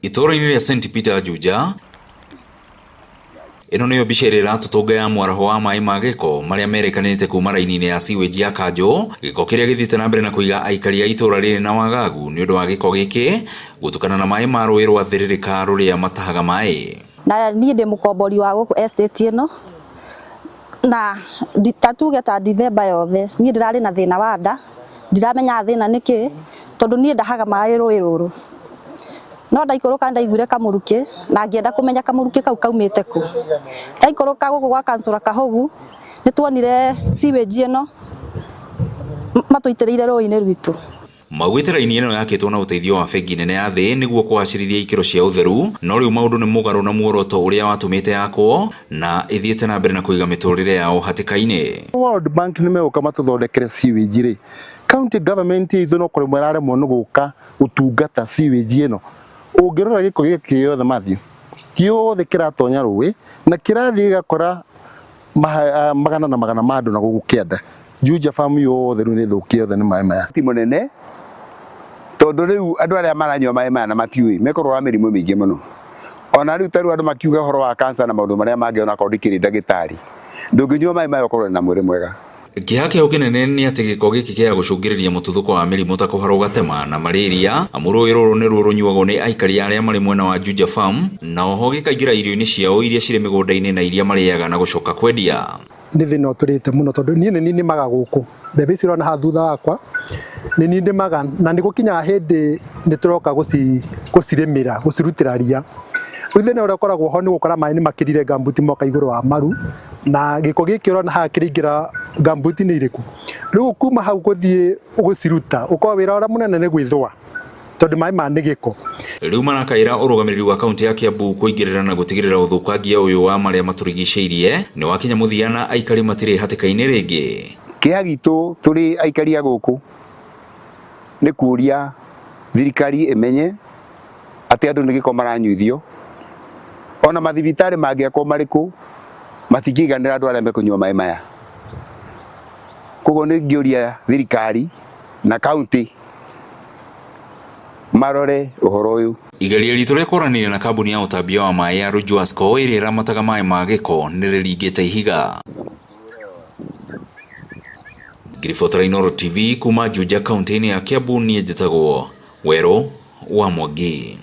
Itũũra-inĩ rĩa St Peter Juja, ĩno nĩyo mbica ĩrĩa ĩratũtũnga ya mwaraho wa maĩ ma gĩko marĩa merekanĩte kuma raini-inĩ ya sewage ya kanjũ, gĩko kĩrĩa gĩthiĩte na mbere na kũiga aikari a itũũra rĩrĩ na wagagu nĩ ũndũ wa gĩko gĩkĩ gũtukana na maĩ ma rũĩ rwa thĩrĩrĩka rũrĩa matahaga maĩ. Na niĩ ndĩ mũkombori wa gũkũ estate ĩno na ta tuge ta Dithemba yothe niĩ ndĩrarĩ na thĩna wa nda, ndiramenya thĩna nĩ kĩ tondũ niĩ ndahaga maĩ rũĩ rũrũ. No ndaikũrũka ndaiguire kamũrukĩ na ngĩenda kũmenya kamũrukĩ kau kaumĩte kũ. Ndaikũrũka gũkũ gwa kansũra Kahogu nĩ tuonire sewage ĩno matũitĩrĩire rũĩ-inĩ rwitũ. Maugĩte raini ĩno yakĩtwo na ũteithio wa bengi nene ya thĩ nĩguo kũgacĩrithia ikĩro cia ũtheru, no rĩu maũndũ nĩ mũgarũ na muoroto ũrĩa watũmĩte yakwo na ĩthiĩte na mbere na kũiga mĩtũrĩre yao hatĩka-inĩ. World Bank nĩ megũka matũthondekere sewage rĩ, county government itũ no kũremwo ĩraremwo nĩ gũka gũtungata sewage ĩno. Ũngĩrora gĩko gĩkĩ gĩothe Matthew, gĩothe kĩratonya rũĩ na kĩrathiĩ gĩgakora magana na magana ma andũ na gũkũ kĩanda. Juja farm yothe rĩu nĩ thũkie yothe nĩ maĩ maya. Ti mũnene tondũ rĩu andũ arĩa maranyua maĩ maya na matiũĩ mekũrwara mĩrimũ mĩingĩ mũno. Ona rĩu ta rĩu andũ makiuga ũhoro wa cancer na maũndũ marĩa mangĩ ona akorwo ndikĩrĩ ndagĩtarĩ, ndũngĩnyua maĩ maya ũkorwo na mwĩrĩ mwega. Kĩeha kĩao kĩnene nĩ atĩ gĩko gĩkĩ kĩa gũcũngĩrĩria mũtuthũko wa mĩrimũ ta kũharwo gatema na malaria, amu rũĩ rũrũ nĩruo rũnyuagwo nĩ aikari arĩa marĩ mwena wa Juja Farm na oho gĩkaingĩra irio-inĩ ciao iria cirĩ mĩgũnda-inĩ na iria marĩaga na gũcoka kwendia. Nĩ thĩna ũtũrĩte mũno tondũ niĩ nĩ niĩ nĩmaga gũkũ, mbembe ici ũrona haha thutha wakwa nĩ niĩ nĩmaga na nĩ gũkinyaga hĩndĩ nĩ tũroka gũcirĩmĩra, gũcirutĩra ria. Rĩu thĩna ũrĩa ũkoragwo ho nĩ gũkora maĩ nĩ makĩrire gambuti moka igũrũ wa maru na gĩko gĩkĩ ũrona haha kĩraingĩra gambuti-inĩ irĩkũ. Rĩu kuma hau gũthiĩ gũciruta ũkoragwo wĩra ũrĩa mũnene nĩ gwĩthũa tondũ maĩ maya nĩ gĩko. Rĩu marakaĩra ũrũgamĩrĩri wa kaunti ya Kiambu kũingĩrĩra na gũtigĩrĩra ũthũkangia ũyũ wa marĩa matũrigicĩirie nĩ wakinya mũthia na aikari matirĩ hatĩka-inĩ rĩngĩ. Kĩeha gitũ tũrĩ aikari a gũkũ nĩ kũria thirikari ĩmenye atĩ andũ nĩ gĩko maranyuithio, ona mathibitarĩ mangĩakwo marĩkũ matingĩiganĩra andũ arĩa mekũnyua maĩ maya. Koguo nĩ ingĩũria thirikari na kaunti marore ũhoro ũyũ. Igeria ritũ rĩa kwaranĩria na kambuni ya ũtambia wa maĩ ya Rujuasco ĩrĩa ĩramataga maĩ ma gĩko nĩ rĩringĩte ihiga. Ngĩribotera Inooro TV kuma Juja kaunti-inĩ ya Kiambu, niĩ njĩtagwo Werũ wa Mwangi.